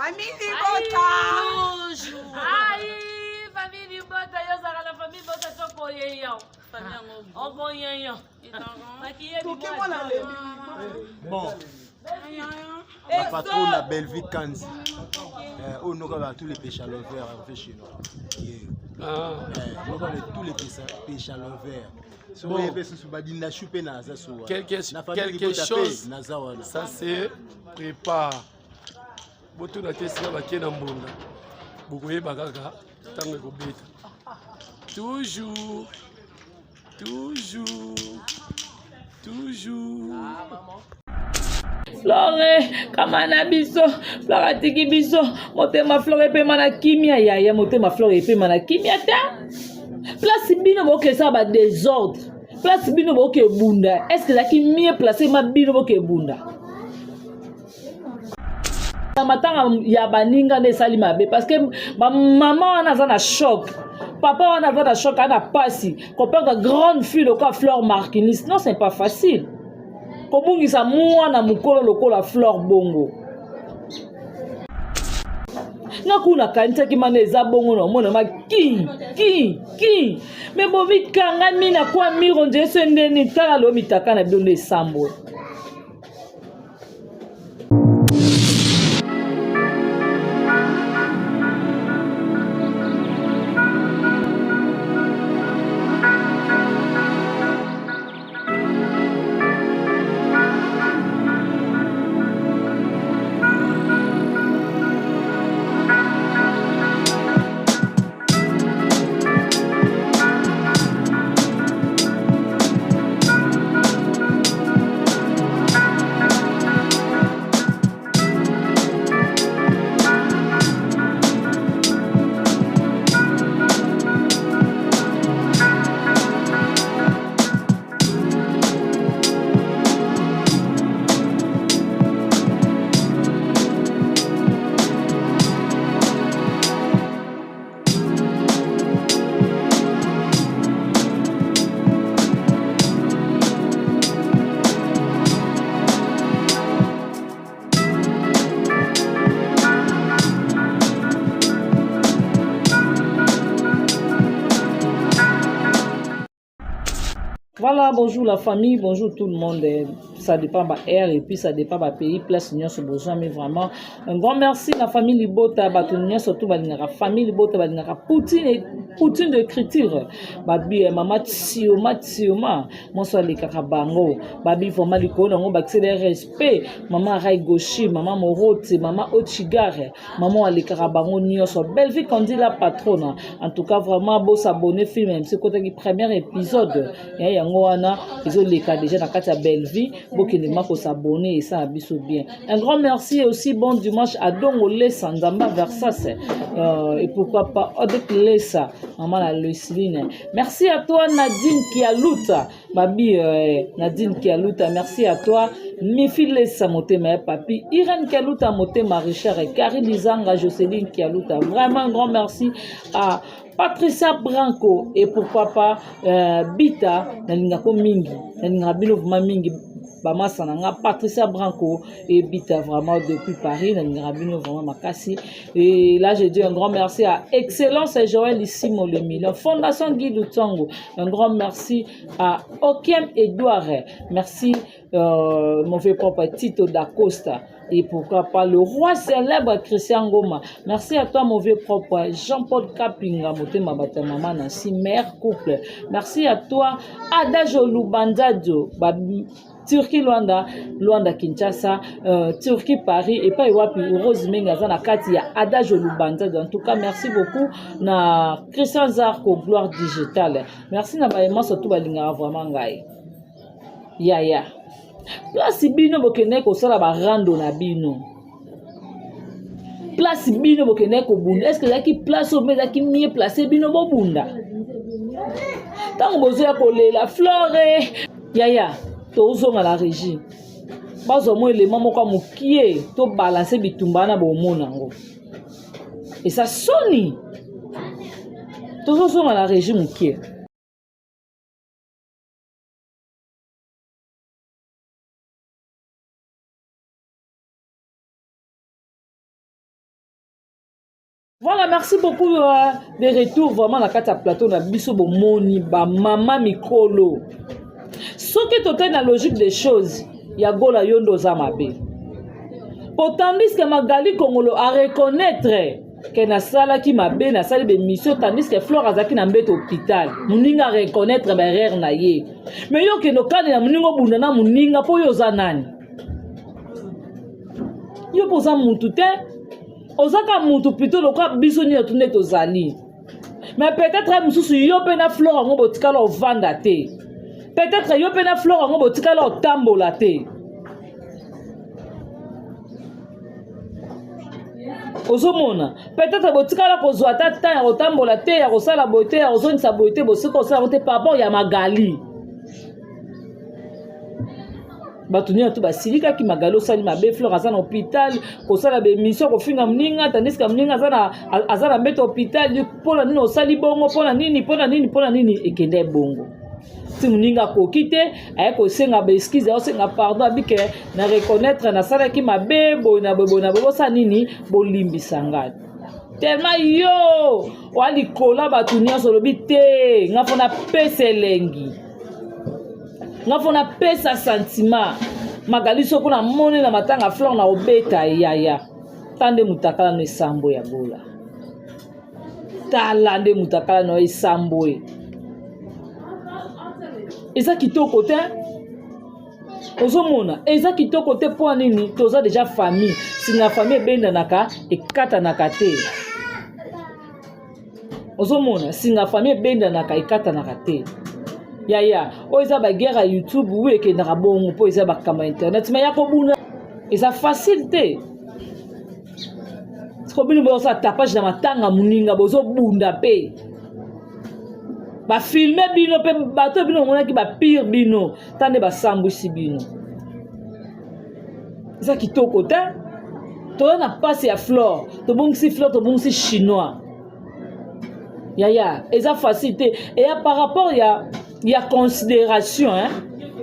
Famille libota. Toujours. Aïe, famille libota, yo zaka la famille libota to koyeyo. Famille yango. Okoyeyo. Makiye Toke mwana leli. Bon. La patronne la Bellevue Kanzi. Euh, oyo noka ba tous les pêcheurs verts en fait chez nous. Yeah. Ah. Euh, noka tous les pêcheurs verts. Bon. Soki mpe susu badinda shu mpe naza so Quelque, na famille quelque libota mpe chose, naza wana. ça se prépare. Botuna te esika bakie na mbonda, bokoyeba kaka ntango ekobeta. Toujours, toujours, toujours. Flore kama na biso Flore atiki biso motema Flore epema na kimia yaya motema Flore epema na kimia te place bino bokesala ba desordre place bino boke ebunda est ce que ezalaki mieux place ma bino boke ebunda na matanga ya baninga nde esali mabe parce que bamama wana aza na choc papa wana aza na choc aza na mpasi koperdre grande fille lokola flore marquinis non c'est pas facile kobungisa mwana mokolo lokola flore bongo nga kuna nakanisaki mana eza bongo na omona ma ki ki ki me bobikangami na kwa miro njeso ndeni tala lo mitaka na bino nde esambwe. Voilà, bonjour la famille, bonjour tout le monde. Ça dépend ba air et puis ça dépend ba pays, place nyonso besoin mais vraiment un grand merci la famille Libota, bato nyonso tout balingaka famille Libota balingaka Poutine et Poutine de écriture. Babi eh, mama Tsioma Tsioma, mwasi alekaka bango. Babi vraiment likolo nango bakisela respect, mama Rai Goshi, mama Morote, mama Ochigare. Maman alekaka bango nyonso. Bellevue Kandi la patrona. En tout cas vraiment bo s'abonner film même si kotaki premier épisode ya yango wana ezoleka déjà na kati ya Bellevue bokende ma ko s'abonner et ça biso bien. Un grand merci et aussi bon dimanche à Dongo Lesa Nzamba Versas et pourquoi pas Odette Lesa maman la Luciline. Merci à toi Nadine Kialuta. Babi Nadine Kialuta, merci à toi. Mifi Lesa Motema ya Papi, Irène Kialuta Motema Richard et Karine Lizanga, Jocelyne Kialuta. Vraiment un grand merci à Patricia Branco et pourquoi pas Bita nalingako mingi, nalingaka bino vraiment mingi. Bamasa na nga Patricia Branco et Bita vraiment depuis Paris, nalingaka bino vraiment makasi. Et là je dis un grand merci à Excellence Joël Issimo le Milan, Fondation Guy Lutango. Un grand merci à Okiem Edouard. Merci mon vieux propre Tito Dacosta. Et pourquoi pas le roi célèbre Christian Goma. Merci à toi mon vieux propre Jean-Paul Kapinga Motema Bata Mama Nancy, mère couple. Merci à toi Adajo Lubanzadio, Turquie Luanda, Luanda Kinshasa, Turquie Paris et pas wapi Rose Menga aza na kati ya Adajo Lubanzadio. En tout cas merci beaucoup na Christian Zarko Gloire Digitale. Merci na ba surtout balingaka vraiment ngai. Yaya. Place bino bokende kosala ba rando na bino. Place bino bokende kobunda. Est-ce que ezalaki place oyo ezalaki mieux placé bino bobunda? Tango bozoya kolela Flore, yaya, tozonga la régie. Bazwa mwa élément moko ya mokie to balancer bitumba na bomona yango. Eza soni. Tozozonga la régie mokie. Voilà, merci beaucoup de retour vraiment na kati ya plateau na biso bomoni ba mama mikolo. Soki totali na logique des choses ya Gola yo nde oza mabe. Po tandis que Magali Kongolo a reconnaître que nasalaki mabe nasali bemission tandis que Flore azalaki na mbeto hôpital moninga a reconnaître ba erreur na ye mais yo okende okanela moninga obunda na moninga mpo yo oza nani yo mpo oza mutu te oza kaka mutu plutôt lokola biso nyonso nde tozali mais peut-être ye mosusu yo mpe na flore yango botikala ovanda te peut-être yo mpe na flore yango botikala otambola te ozomona peut-être botikala kozwa ata temps ya kotambola te ya kosala boye te ya kozongisa boye te bosika kosala yango te par rapport ya magali bato nyonso to basilikaki magali osali mabe fleur aza na hôpital kosala baémission kofinga moninga tandiska moninga aza na mbeto hôpital mpo na nini osali bongo mpo na nini mpo na nini mpo na nini ekende bongo ti moninga akoki te aye kosenga baexcuse aosenga pardon abike na reconnaître nasalaki mabe boye na boye boye na boye bosala nini bolimbisa ngai tellement yo oa likola bato nyonso olobi te nga mpo napesa elengi nga fo napesa sentiment magali soko namoni na matanga flore na obeta yaya ta nde mutakala no esambo ya gola tala nde mutakala no esambo e eza kitoko te ozomona eza kitoko te mpo nini toza deja famille singa famille ebendanaka ekatanaka te ozomona singa famille ebendanaka ekatanaka te yaya oyo eza baguerre ya youtube wi ekendaka bongo mpo eza bakama ya internet ma ya kobunda eza facile te siko bino bozosala tapage na matanga moninga bozobunda mpe bafilme bino mpe bato bino bamonaki bapire bino ta nde basambwisi bino eza kitoko te toza na mpasi ya flore tobongisi flore tobongisi chinois yaya eza facile te eya par rapport ya, ya considération hein,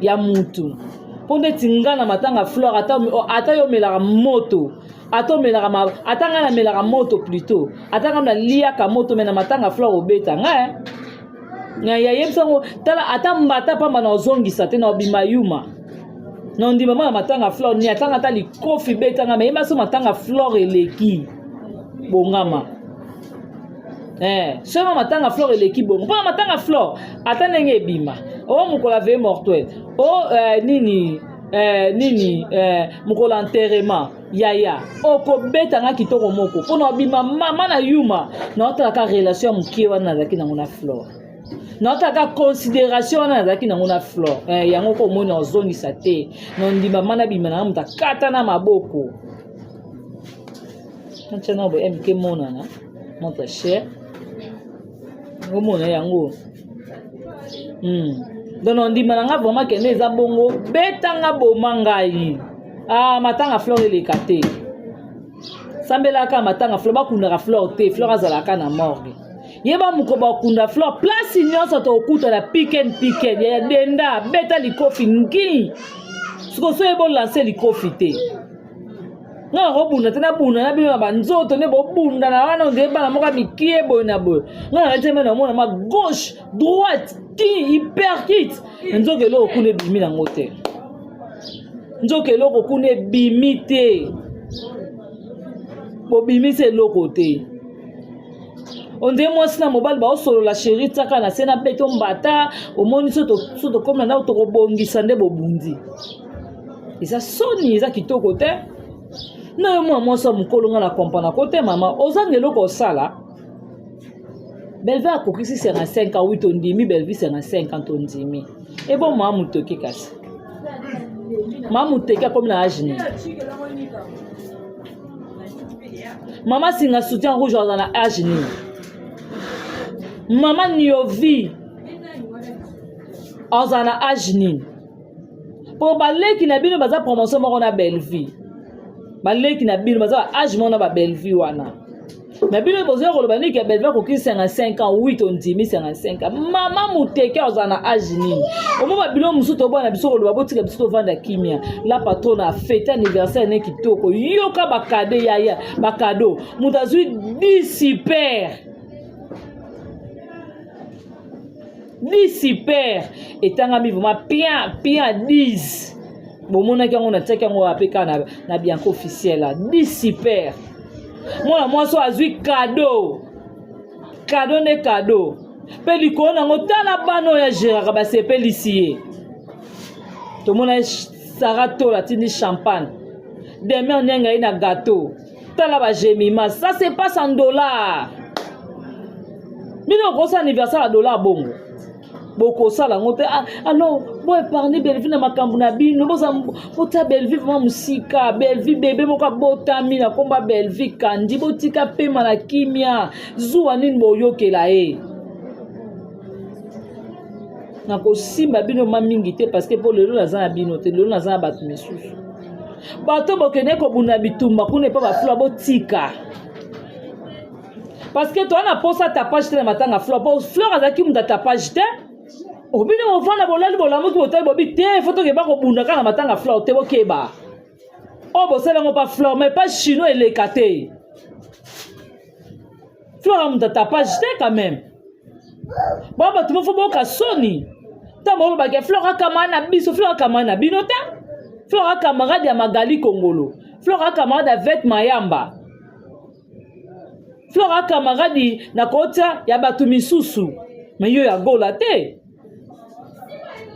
ya mutu mpo ndeti nga na matanga flore ata, ata yo omelaka moto ata omelaka ata ngai namelaka moto plutôt ata ngai naliaka moto me na matanga flore obeta ngai eh? Yayebisa yango tala ata mbata pamba na ozongisa te na obima yuma na ondima mwana matanga flore ni atanga ata likofi betanga me yeba so matanga flore eleki bongama eh, seulement matanga flore eleki bongo mpona matanga flore ata ndenge ebima o mokolo ya veille mortuel o eh, nini eh, nini eh, mokolo ya enterrement yaya okobeta nga kitoko moko mpo na obima mama na yuma naotalaka relation ya mokie wana nazalaki nango na flore naotalaka considération wana nazalaki nango na flore eh, yango ko omoni ozongisa te nondima ma nabima nanga moto akata na maboko natya na boye mk monana montre cher omona yango. Donc ondima na nga vraiment kende eza bongo beta nga boma ngai ah matanga flore eleka te sambelaka matanga flore bakundaka flore te flore azalaka na morgue yeba moko bakunda flore place nyonso tokokutana piken piken ya denda beta likofi ngi sikoso ye bolanse likofi te nga nakobunda te nabunda na bino na banzoto nde bobunda na wana ondire bana moko ya mikie boye na boye nga na kati mena omona ma gauche droite ki hyperkit nzoka eloko kuna ebimi nango te nzoka eloko kuna ebimi te bobimisi eloko te ondire mwasi na mobali baosolola sheri tiaka na se na beto mbata omoni so tokomi na ndako tokobongisa nde bobundi eza soni eza kitoko te na yo mwa mwasi ya mokolo nga na comprendre ko te mama ozanga eloko osala belvi akokisi 55 ans wi tondimi belvi 55 ans tondimi ebo mama motoki kasi mama moteki akomi na age nini mama singa soutien rouge aza na age nini mama niovi aza na age nini po baleki na bino baza promotion moko na bellevue baleki na bino baza ba age moko na ba bellevue wana. Mais bino bozoya koloba nini ke Bellevue akoki 55 ans? Oui, tondimi 55 ans. Mama muteke azala na age nini? Omo ba bilo mosusu tobwana biso koloba, botika biso tovanda kimia. La patronne a fête anniversaire ne kitoko. Yoka ba cadeau yaya, ba cadeau. Moto azwi 10 super. 10 super etangami vraiment bien bien 10. Bomonaki yango, natiaki yango ape kaka na Bianco officiel 10 super. Mwana mwasi oyo azwi cadeau, cadeau nde cadeau, mpe likolo nango tala bana oyo agéraka basepelisi ye. Tomona Sara Tola atindi champagne, Demer ndenge aye na gâteau, tala bagemima, ça se passe en dollar. Bino okosala anniversaire ya dollar bongo bokosala yango te. Alors boépargne Bellevue na makambo na bino, botia Bellevue vraiment mosika. Bellevue bebe moko abotami na komba Bellevue Kandi, botika pema na kimia. Zuwa nini boyokela ye? Nakosimba bino ma mingi te, parce que mpo lelo naza na bino te, lelo naza na bato misusu. Bato bokende kobunda bitumba kuna epa bafleur, botika, parce que toza na posa tapage te na matanga fleur, po fleur azalaki moto tapage te. Obino bovanda, bolali, bolamuki, botali, bobi te, fo tokeba kobunda kaka na matanga fleur te. Bokeba oyo bosali yango pa fleur, mais pa chinois eleka te. Fleur ya moto tapage te quand même. Bao bato mofo boyoka soni ntango bolobaki fleur akamara na biso. Fleur akamara na bino te. Fleur acamarade ya Magali Kongolo, fleur acamarade ya Vet Mayamba, fleur acamarade na kotia ya bato misusu, me yo ya Gola te.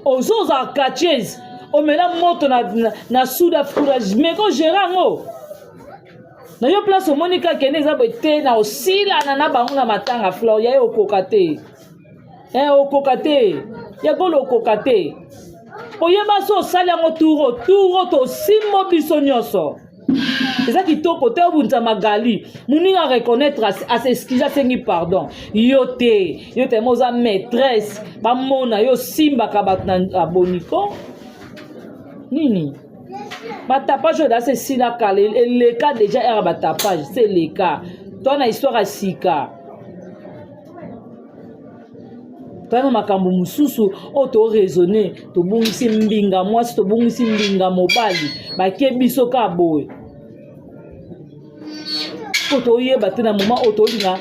Ozozala catches, omela moto na suda courage, mais kogérer yango na yo place omoni kaka ende eza boye te na osilana na bango na matanga fleur ya ye. Okoka te, okoka te ya Gola, okoka te. Oyeba so osali yango turo turo, tosimbo biso nyonso. Eza kitoko te obundisa Magali. Moninga reconnaître, as'excuse, asengi pardon, yo te. Yo tellement oza maîtresse, bamona yo osimbaka bato na boniko nini. Batapage oyo dasi esila kala, eleka déjà ere. Batapage se eleka, to na histoire ya sika, toya na makambo mosusu oyo toraisonne. Tobungisi mbinga mwasi, tobungisi mbinga mobali, bake biso kaka boye po toyeba te. Na moment oyo tolinga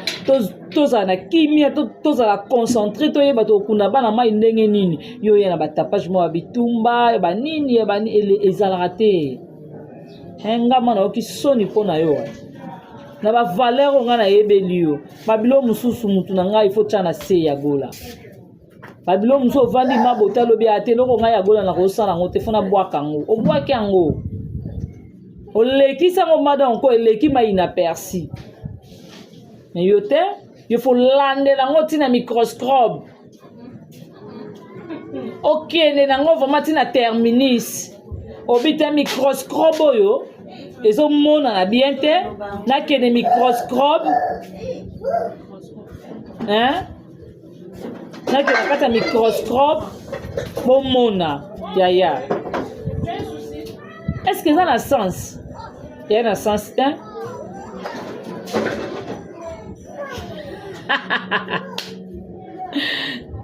tozala na kimia, tozala concentré, toyeba tokunda bana mai ndenge nini. Yo oya na batapage moko ya bitumba ya banini ya bani, ezalaka te. Nga mwana oyoki soni mpo na yo na bavaleur oyo ngai nayebeli yo. Babilo mosusu, mutu na ngai ifo tya na se ya Gola. Babilo mosusu ovandi mabota, alobi ate eloko ngai ya Gola nakosala yango te, fo nabwaka yango. Obwaki yango, olekisi yango madonko, eleki mai na persi. Me yo te, yo fo landela yango ntina microscope, okende nango vraiment ntina terminus. Obi te microscope oyo ezomonana bien te, nakende microscope, hein? Nakende na kati ya microscope bomona yaya. Est ce que eza na sens? Eya na sens te.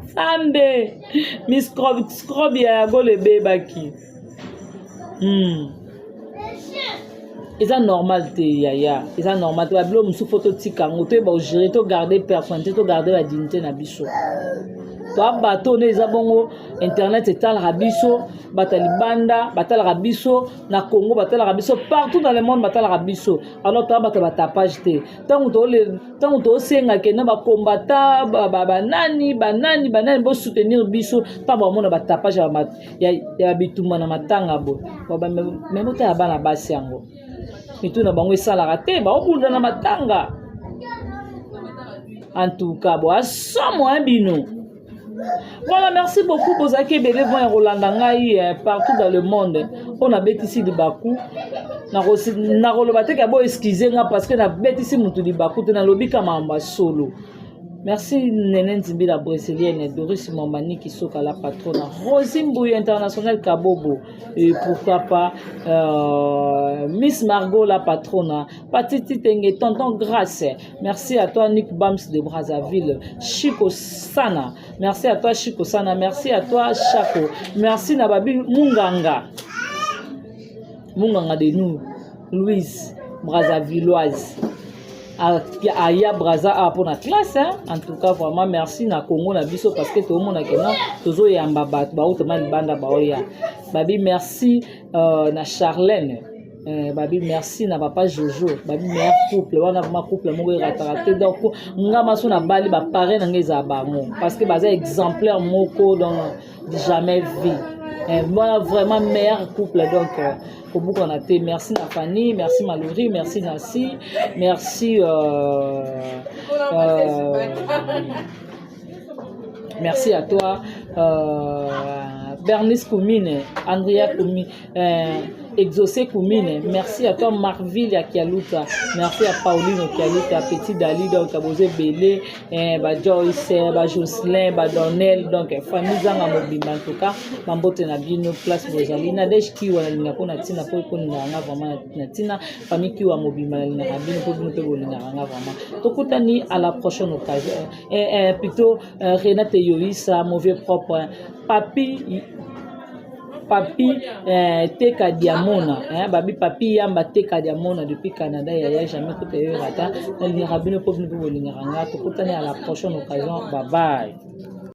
Nzambe, microscope ya Gola ebebaki. Eza normal te yaya, eza normal te. Babilo mosusu fo totika yango, toyeba ogérer, togarde personnalité, togarde badignité na biso. Toa bato nde eza bongo. Internet etalaka biso, bato ya libanda batalaka biso, na Congo batalaka biso, partout dans le monde batalaka biso. Alors toa bato ya batapage te. Ntango tosenga kende bakombata, banani banani banani bosoutenir biso, ntango bamona batapage ya bitumba na matanga boye, me botala bana basi yango, mitu na bango esalaka te, baobunda na matanga. En tout cas bo asomo bino. Voilà, merci beaucoup. Bozalaki ebele vent ya kolanda ngai partout dans le monde. Oyo nabetisi libaku, nakoloba te ka bo excuse nga, parce que nabetisi motu libaku te, nalobi ka makambo ya solo. Merci Nene Nzimbi la brésilienne, Doris Mambani Kisoka la patronne, Rosie Mbouy international Kabobo, et pourquoi pas Miss Margot la patronne, Patiti Tenge, Tonton Grace, merci à toi Nick Bams de Brazzaville, Chico Sana, merci à toi Chico Sana, merci à toi Chaco, merci Nababi Munganga, Munganga de nous, Louise Brazzavilloise. Aya Braza a mpona classe, hein? En tout cas vraiment merci na Congo na biso, parce que toomona ke non, tozoyamba bato bautama libanda baoya. Babi merci na Charlène, babi merci na papa Jojo, babi meilleur couple wana, vraiment couple moko erataka te. Donc nga maso na bali baparrain na ngai ezala bango, parce que baza exemplaire moko, donc jamais vu, voilà, vraiment meilleur couple. Donc kobukana te. Merci na Fanny, merci Malori, merci Nancy, merci merci à toi Bernice Koumine, Andrea Koumine, Exaucé Koumine, merci à toi Marville ya Kialuta, merci à Pauline Kialuta, Petit Dali, donc Bosé Belé, ba Joyce, ba Jocelyn, ba Donel, donc famille Zanga mobimba, en tout cas, bambote na bino place bozali. Nadège Kiwa nalinga mpo na ntina mpo ekolingaka nga vraiment na ntina. Famille Kiwa mobimba, nalingaka bino mpo bino mpe bolingaka nga vraiment. Tokutani à la prochaine occasion, plutôt Renate Yoïsa, mauvais propre, Papi Papi Teka Diamona, hein, babi Papi Yamba Teka Diamona depuis Canada, yaya jamais kuta yo rata. Nalingaka bino mpo bino mpe bolingaka nga. Tokutani à la prochaine occasion, bye bye.